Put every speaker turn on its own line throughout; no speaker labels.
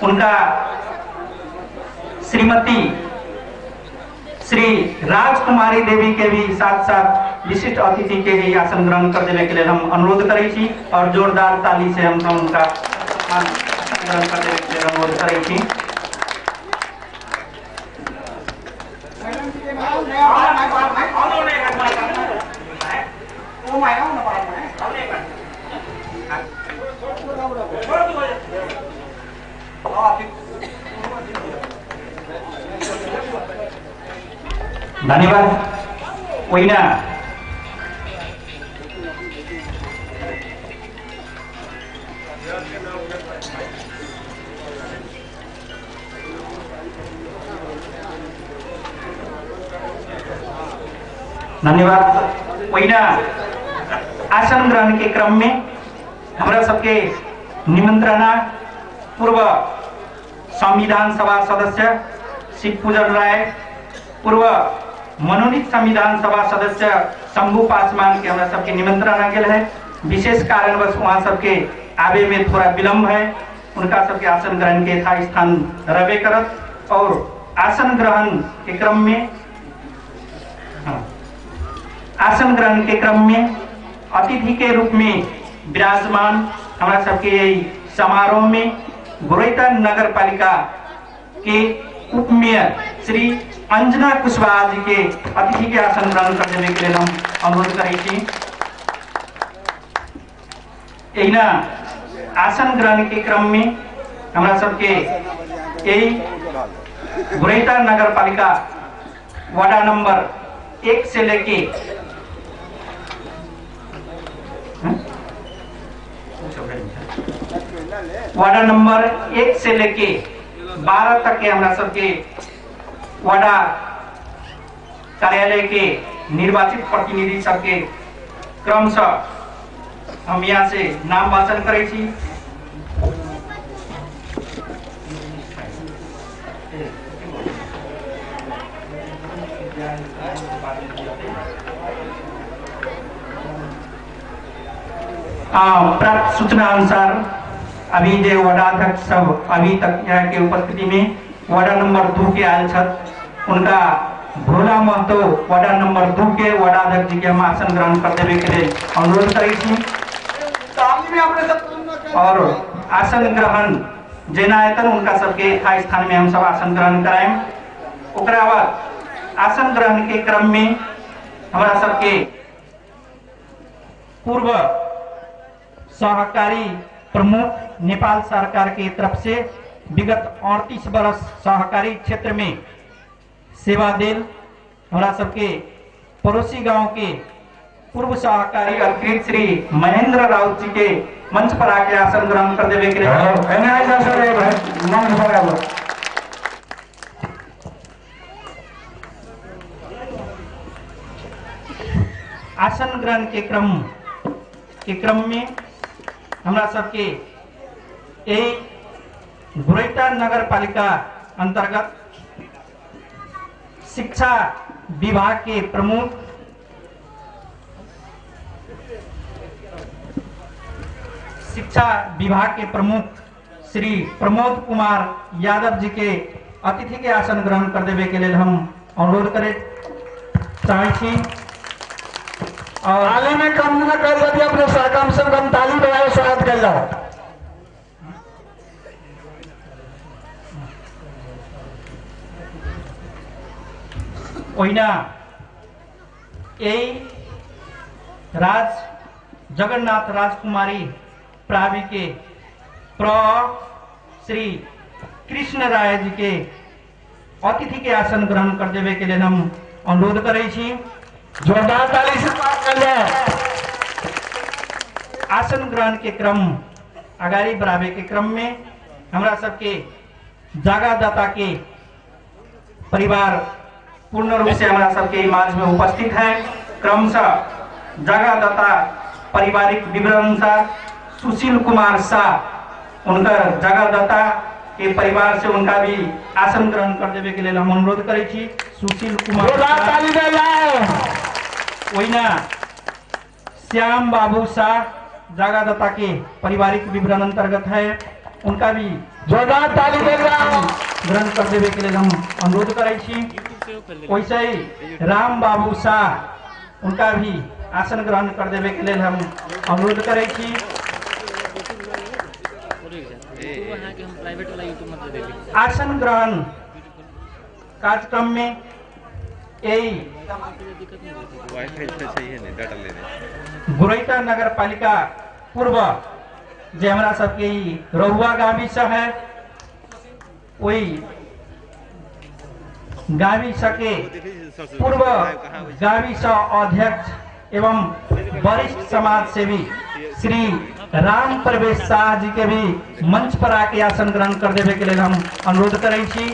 उनका श्रीमती श्री राजकुमारी देवी के भी साथ साथ विशिष्ट अतिथि के भी आसन ग्रहण कर देने के लिए हम अनुरोध करै छी और जोरदार ताली से हम उनका आसन ग्रहण कर देने के लिए अनुरोध करै छी। धन्यवाद। ओहिना धन्यवाद। ओहिना आसन ग्रहण के क्रम में हमरा सबके निमंत्रणा पूर्व संविधान सभा सदस्य शिव पूजन राय, पूर्व मनोनीत संविधान सभा सदस्य शंभू पासवान के हमरा सबके निमंत्रण गेल है। विशेष कारणवश वहाँ सबके आवे में थोड़ा विलम्ब है, उनका सबके आसन ग्रहण के यथास्थान रहबे करत और आसन ग्रहण के क्रम में आसन ग्रहण के क्रम में अतिथि के रूप में विराजमान हमरा सबके समारोह में गोरैता नगर पालिका के उप मेयर श्री अंजना कुशवाहा जी के अतिथि के आसन ग्रहण कर देने के लिए हम अनुरोध करै छी। एहिना आसन ग्रहण के क्रम में हमरा सबके यही गोरैता नगर पालिका वार्ड नंबर 1 से लेके वार्ड नंबर 1 से लेके 12 तक के हमरा सबके वाडा कार्यालय के निर्वाचित प्रतिनिधि सबके क्रमशः हम यहाँ से नाम वाचन करै छी। प्राप्त सूचना अनुसार अभी जे वार्डाध्यक्ष सब अभी तक यहाँ के उपस्थिति में वार्ड नंबर 2 के आयल छथि, उनका भोला महतो वार्ड नंबर 2 के वार्डाध्यक्ष जी के हम आसन ग्रहण कर देवे के लिए अनुरोध करै छी। और आसन ग्रहण जेना हेतन उनका सबके यथास्थान में हम सब आसन ग्रहण कराएम। ओकरा बाद आसन ग्रहण के क्रम में हमरा सबके पूर्व सहकारी प्रमुख नेपाल सरकार के तरफ से विगत 38 वर्ष सहकारी क्षेत्र में सेवा देल हमरा सबके पड़ोसी गांव के पूर्व सहकारी अधिकृत श्री महेंद्र राउत जी के मंच पर आके आसन ग्रहण कर देवे के लिए आसन ग्रहण के क्रम में हमरा सबके यही गोरैता नगर पालिका अंतर्गत शिक्षा विभाग के प्रमुख श्री प्रमोद कुमार यादव जी के अतिथि के आसन ग्रहण कर देवे के लिए हम अनुरोध करे चाहे छी। और
ताली में कम न कर यदि अपने कम से कम ताली बजाए स्वागत कर जाओ।
ओहिना यही राज जगन्नाथ राजकुमारी प्रावि के प्र श्री कृष्ण राय जी के अतिथि के आसन ग्रहण कर देवे के लिए हम अनुरोध करै छी।
जोरदार ताली से स्वागत कर जाए।
आसन ग्रहण के क्रम अगाड़ी बढ़ावे के क्रम में हमरा सबके जागादाता के परिवार पूर्ण रूप से हमारा सबके माझ में उपस्थित है। क्रमशः जगादाता पारिवारिक विवरण अनुसार सुशील कुमार शाह उनका जगादाता के परिवार से उनका भी आसन ग्रहण कर देवे के लिए हम अनुरोध करै छी। सुशील कुमार ओहिना श्याम बाबू शाह जगादाता के पारिवारिक विवरण अंतर्गत है, उनका भी
जोरदार ताली देल जाओ।
ग्रहण कर देवे के लिए हम अनुरोध करै छी। वैसे ही राम बाबू शाह उनका भी आसन ग्रहण कर देवे के लिए हम अनुरोध करै छी। आसन ग्रहण कार्यक्रम में यही गुरैता नगर पालिका पूर्व जे हमरा सबके रहुआ गाविस है, वही गाविस के पूर्व गाविस अध्यक्ष एवं वरिष्ठ समाज सेवी श्री राम प्रवेश शाह जी के भी मंच पर आके आसन ग्रहण कर देवे के लिए हम अनुरोध करै छी।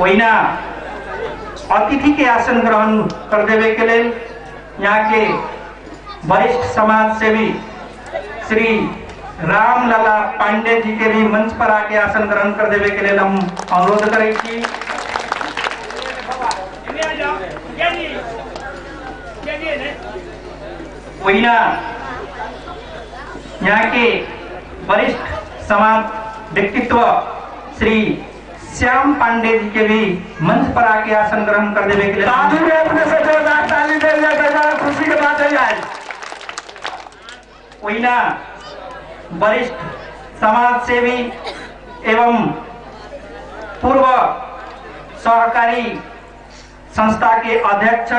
ओहिना अतिथि के आसन ग्रहण कर देवे के लिए यहाँ के वरिष्ठ समाज सेवी श्री रामलाला पांडे जी के भी मंच पर आके आसन ग्रहण कर देवे के लिए हम अनुरोध करै छी। ओहिना यहाँ के वरिष्ठ समाज व्यक्तित्व श्री श्याम पांडे जी के भी मंच पर आके आसन ग्रहण कर देवे के लिए
ताली में अपने से जोरदार ताली देल जाए, खुशी के बात है।
ओहिना वरिष्ठ समाज सेवी एवं पूर्व सहकारी संस्था के अध्यक्ष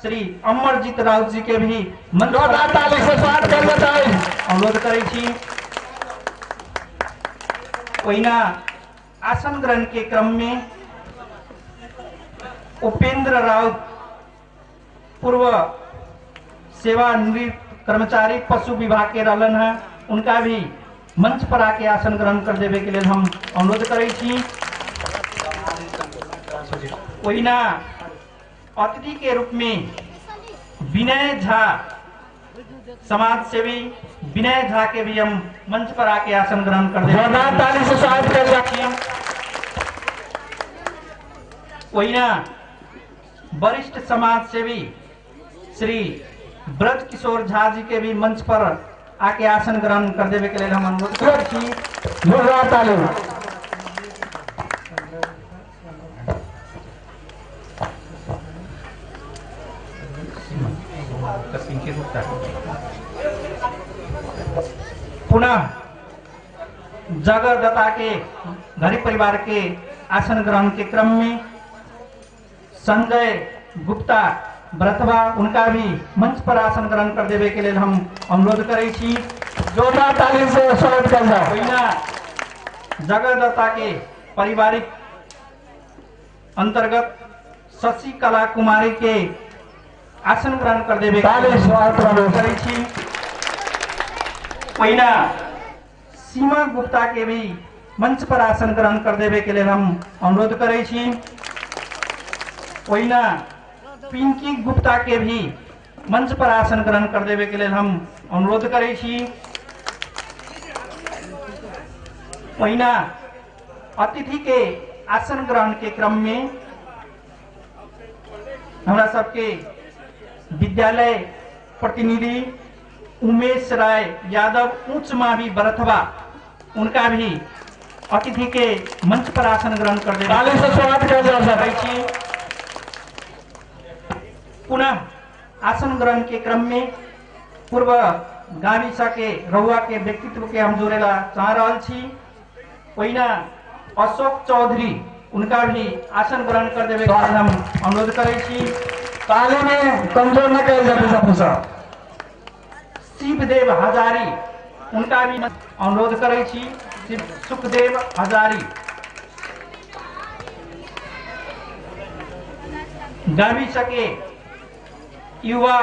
श्री अमरजीत राउत जी के भी मंच पर
ताली से स्वागत कर
अनुरोध करै छी। ओहिना आसन ग्रहण के क्रम में उपेंद्र राउत पूर्व सेवानिवृत्त कर्मचारी पशु विभाग के रहलन है, उनका भी मंच पर आके आसन ग्रहण कर देवे के लिए हम अनुरोध करै छी। ओहिना अतिथि के रूप में विनय झा समाज सेवी विनय झा के भी हम मंच पर आके आसन ग्रहण कर देवे
ताली से स्वागत कर।
ओहिना वरिष्ठ समाज सेवी श्री ब्रज किशोर झा जी के भी मंच पर आके आसन ग्रहण कर देवे के लिए हम अनुरोध करै छी।
ताली।
पुनः जगदत्ता के घरी परिवार के आसन ग्रहण के क्रम में संजय गुप्ता ब्रतवा उनका भी मंच पर आसन ग्रहण कर देवे के लिए हम अनुरोध करै छी।
जोरदार ताली से स्वागत कर।
ओहिना जगदत्ता के पारिवारिक अंतर्गत शशिकला कुमारी के आसन ग्रहण कर देवे
स्वागत
करै छी। ओहिना सीमा गुप्ता के भी मंच पर आसन ग्रहण कर देवे के लिए हम अनुरोध करै छी। ओहिना पिंकी गुप्ता के भी मंच पर आसन ग्रहण कर देवे के लिए हम अनुरोध करै छी। ओहिना अतिथि के आसन ग्रहण के क्रम में हमरा सबके विद्यालय प्रतिनिधि उमेश राय यादव उच्च मावी बरथवा उनका भी अतिथि के मंच पर आसन ग्रहण कर देवे
स्वागत
करै छी। पुनः आसन ग्रहण के क्रम में पूर्व गाविस के रहुआ के व्यक्तित्व के हम जोड़ेला चाह रहल छी। ओहिना अशोक चौधरी उनका भी आसन ग्रहण कर देवे के हम अनुरोध करै छी।
ताली में कमजोर न कयल जाए।
शिवदेव हजारी उनका भी अनुरोध करै छी। शिव सुखदेव हजारी गाविस के युवा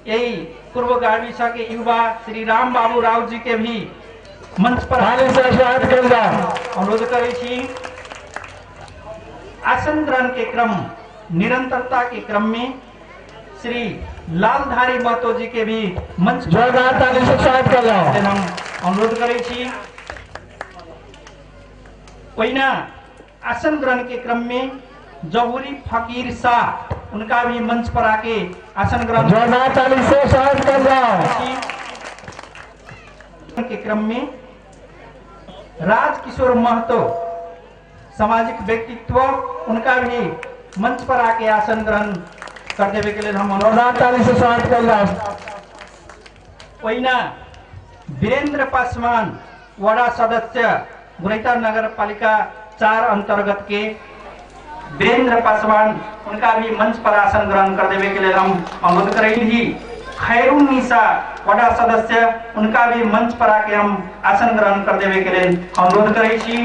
यही पूर्व गाविस के युवा श्री राम बाबू राव जी के भी मंच पर अनुरोध करै छी। आसन ग्रहण के क्रम निरंतरता के क्रम में श्री लालधारी महतो जी के भी मंच
जोरदार ताली से स्वागत कर
हम अनुरोध करै छी। ओहिना आसन ग्रहण के क्रम में जहुरी फकीर शाह उनका भी मंच पर आके आसन ग्रहण
जोरदार ताली से स्वागत कर जाओ।
के क्रम में राज किशोर महतो सामाजिक व्यक्तित्व उनका भी मंच पर आके आसन ग्रहण कर देवे के लिए हम
जोरदार ताली से स्वागत कर जाओ।
ओहिना वीरेंद्र पासवान वडा सदस्य गुरैता नगर पालिका 4 अंतर्गत के वीरेंद्र पासवान उनका भी मंच पर आसन ग्रहण कर देवे के लिए हम अनुरोध करेंगे। खैरुन निशा वडा सदस्य उनका भी मंच पर आके हम आसन ग्रहण कर देवे के लिए अनुरोध करै छी।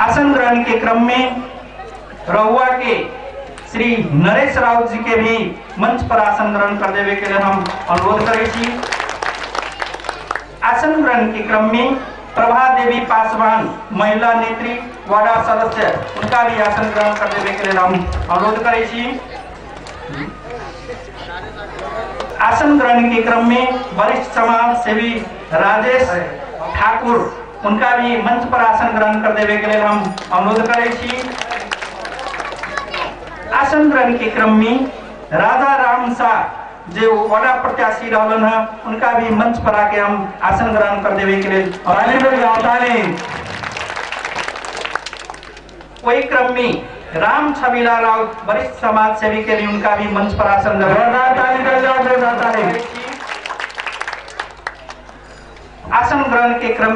आसन ग्रहण के क्रम में रहुआ के श्री नरेश राउत जी के भी मंच पर आसन ग्रहण कर देवे के लिए हम अनुरोध करै छी। आसन ग्रहण के क्रम में प्रभा देवी पासवान महिला नेत्री वार्ड सदस्य उनका भी आसन ग्रहण कर देवे के लिए हम अनुरोध करै छी। आसन ग्रहण के क्रम में वरिष्ठ समाज सेवी राजेश ठाकुर उनका भी मंच पर आसन ग्रहण कर देवे के लिए हम अनुरोध करै छी। आसन ग्रहण के क्रम में राजा राम शाह जो वडा प्रत्याशी रहलन है उनका भी मंच पर आके हम आसन ग्रहण कर देवे के लिए
ताली बजाओ ताली।
वही क्रम में राम छबीला राउत वरिष्ठ समाज सेवी के लिए उनका भी मंच पर आसन ग्रहण
ताली बजाओ जोरदार ताली।
आसन ग्रहण के क्रम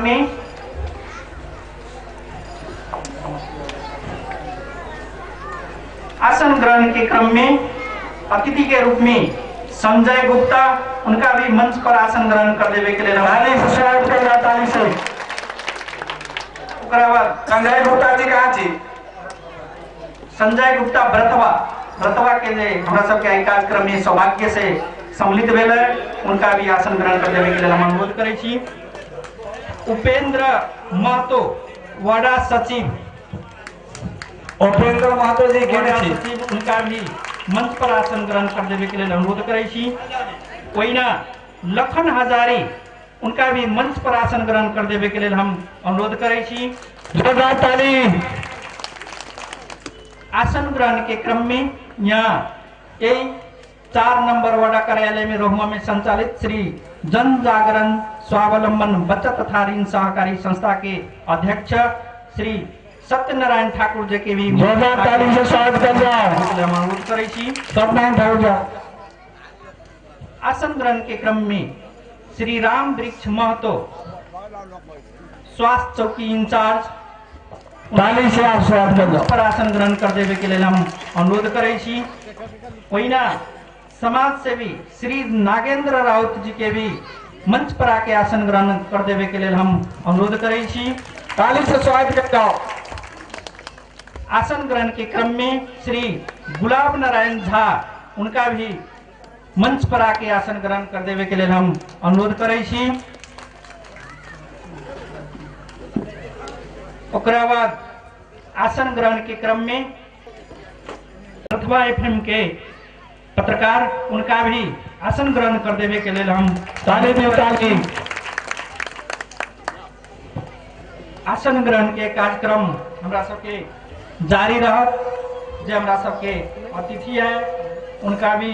में अतिथि के रूप में संजय गुप्ता उनका भी मंच पर आसन ग्रहण कर देवे के लिए
ताली से स्वागत कर जाओ ताली से।
ओकरा बाद
संजय गुप्ता जी कहाँ छी?
संजय गुप्ता ब्रतवा ब्रतवा के जे हमरा सबके एहि कार्यक्रम में सौभाग्य से सम्मिलित भेल है उनका भी आसन ग्रहण कर देवे के लिए हम अनुरोध करै छी। उपेंद्र महतो वाडा सचिव
उपेंद्र महतो जी के
सचिव उनका भी मंच पर आसन ग्रहण कर देवे के लिए अनुरोध करै छी। ओहिना लखन हजारी उनका भी मंच पर आसन ग्रहण कर देवे के लिए हम अनुरोध करै छी।
जोरदार ताली।
आसन ग्रहण के क्रम में यहाँ यही 4 नंबर वार्ड कार्यालय में रोहुआ में संचालित श्री जन जागरण स्वावलंबन बचत तथा ऋण सहकारी संस्था के अध्यक्ष श्री सत्यनारायण ठाकुर जी के भी
जोरदार ताली से स्वागत कर जाओ
हम अनुरोध करै छी।
सत्यनारायण ठाकुर जी।
आसन ग्रहण के क्रम में श्री राम वृक्ष महतो स्वास्थ्य चौकी इंचार्ज
ताली से आप स्वागत कर जाओ
पर आसन ग्रहण कर देवे के लिए हम अनुरोध करै छी। ओहिना समाज सेवी श्री नागेंद्र राउत जी के भी मंच पर आके आसन ग्रहण कर देवे के लिए हम अनुरोध करै छी।
ताली से स्वागत कर जाओ।
आसन ग्रहण के क्रम में श्री गुलाब नारायण झा उनका भी मंच पर आके आसन ग्रहण कर देवे के लिए हम अनुरोध करै छी। ओकरा बाद आसन ग्रहण के क्रम में अथवा एफएम के पत्रकार उनका भी आसन ग्रहण कर देवे के लिए हम
ताली दियो ताली।
आसन ग्रहण के कार्यक्रम हमरा सबके जारी रहत। जे हमरा सबके अतिथि है उनका भी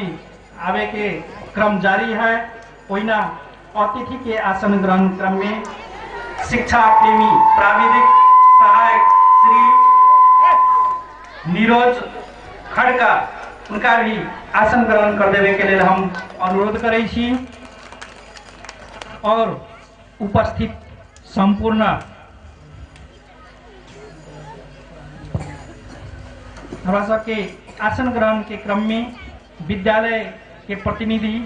आवे के क्रम जारी है। ओहिना अतिथि के आसन ग्रहण क्रम में शिक्षा प्रेमी प्राविधिक सहायक श्री नीरज खड़का उनका भी आसन ग्रहण कर देवे के लिए हम अनुरोध करै छी। और उपस्थित संपूर्ण हमरा सबके आसन ग्रहण के क्रम में विद्यालय के प्रतिनिधि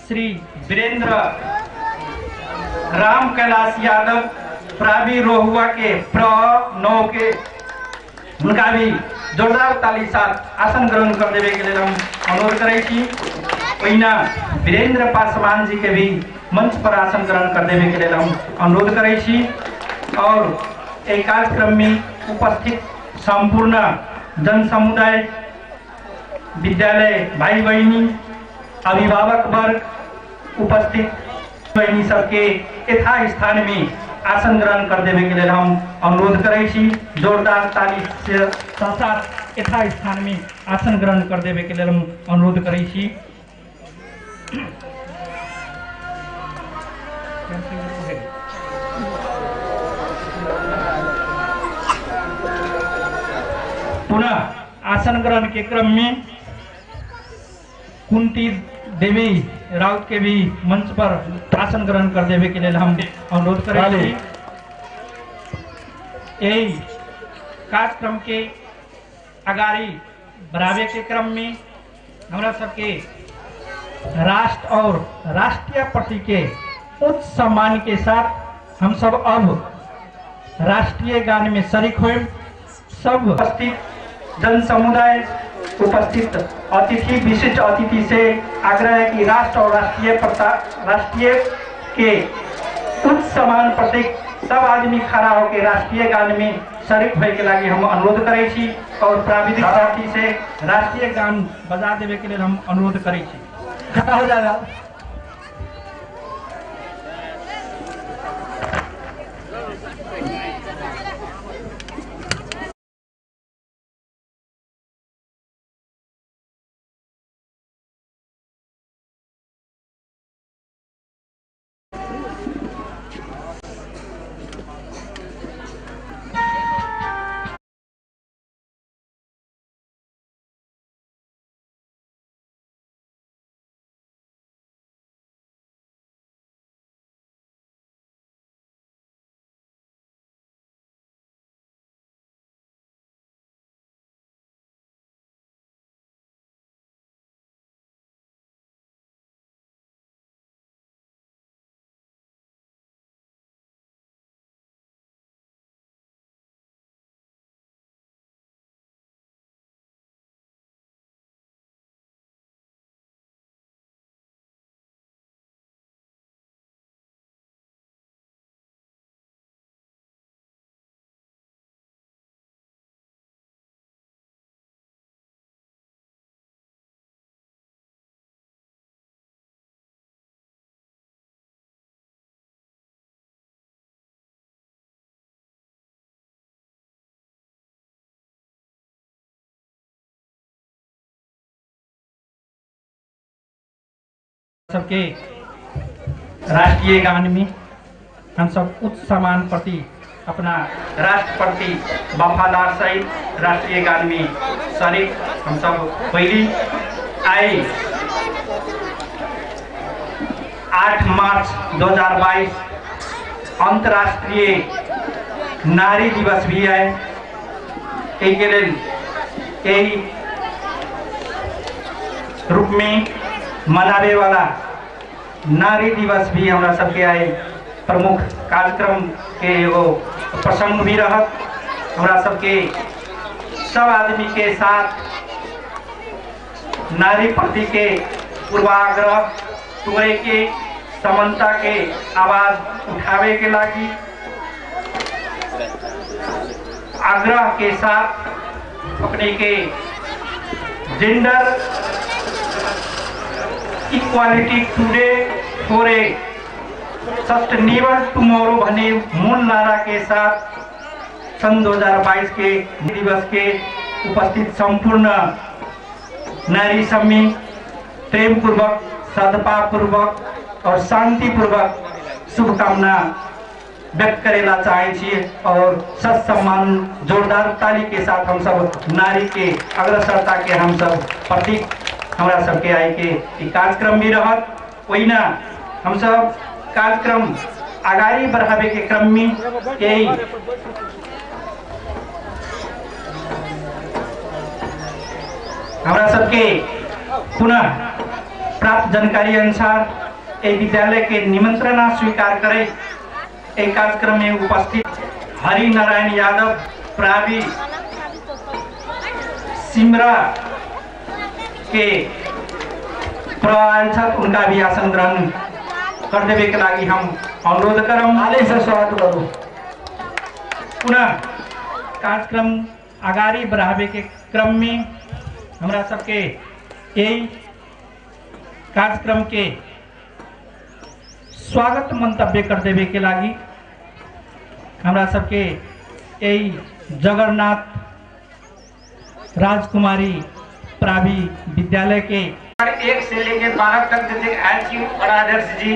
श्री वीरेंद्र राम कैलाश यादव प्रावी रोहुआ के प्र 9 के उनका भी जोरदार ताली साथ आसन ग्रहण कर देवे के लिए हम अनुरोध करै छी। ओहिना वीरेंद्र पासवान जी के भी मंच पर आसन ग्रहण कर देवे के लिए हम अनुरोध करै छी। और एक कार्यक्रम में उपस्थित संपूर्ण जन समुदाय, विद्यालय भाई बहिनी, अभिभावक वर्ग, उपस्थित बहिनी सबके यथा स्थान में आसन ग्रहण कर देवे के लिए हम अनुरोध करै छी। जोरदार ताली से साथ यथा स्थान में आसन ग्रहण कर देवे के लेल हम अनुरोध करै छी। पुनः आसन ग्रहण के क्रम में कुंती देवी राउत के भी मंच पर आसन ग्रहण कर देवे के लेल हम अनुरोध करै छी। यही कार्यक्रम के अगाड़ी बढ़ावे के क्रम में हमरा सबके राष्ट्र और राष्ट्रीय प्रति के उच्च सम्मान के साथ हम सब अब राष्ट्रीय गान में शरीक हुए। सब उपस्थित जन समुदाय, उपस्थित अतिथि, विशिष्ट अतिथि से आग्रह है कि राष्ट्र और राष्ट्रीय के उच्च सम्मान प्रतीक सब आदमी खड़ा होकर राष्ट्रीय गान में शरीक होए के लागि हम अनुरोध करै छी और प्राविधिक साथी से राष्ट्रीय गान बजा देवे के लिए हम अनुरोध करै छी।
खड़ा हो जाएगा।
सबके राष्ट्रीय गान में हम सब उच्च सम्मान प्रति अपना राष्ट्र प्रति वफादार सहित राष्ट्रीय गान में शरीक हम सब पहली आई 8 मार्च 2022 अंतर्राष्ट्रीय नारी दिवस भी है। के लिए यही रूप में मनावे वाला नारी दिवस भी हमरा सबके आए प्रमुख कार्यक्रम के एगो प्रसंग भी रहत। हमरा सबके सब आदमी के साथ नारी प्रति के पूर्वाग्रह तोड़े के, समानता के आवाज उठावे के लागी आग्रह के साथ अपने के gender equality today for a sustainable tomorrow भने मूल नारा के साथ सन 2022 के दिवस के उपस्थित संपूर्ण नारी समेत प्रेमपूर्वक, सद्भावपूर्वक और शांतिपूर्वक शुभकामना व्यक्त करेला चाहे छी और सत सम्मान जोरदार ताली के साथ हम सब नारी के अग्रसरता के हम सब प्रतीक हमरा सबके आए के कार्यक्रम भी रहत। ओहिना हम सब कार्यक्रम अगाड़ी बढ़ावे के क्रम में यही हमरा सबके पुनः प्राप्त जानकारी अनुसार एहि विद्यालय के निमंत्रणा स्वीकार करे एक कार्यक्रम में उपस्थित हरि नारायण यादव प्रावी सिमरा के प्रआयोजक उनका भी आसन ग्रहण कर देवे के लागि हम अनुरोध करम।
आले से स्वागत करू।
पुनः कार्यक्रम अगाड़ी बढ़ावे के क्रम में हमरा सबके यही कार्यक्रम के स्वागत मंतव्य कर देवे के लागि हमरा सबके यही जगन्नाथ राजकुमारी प्रावी विद्यालय के
1 से लेकर 12 तक जते आयल छी और आदर्श जी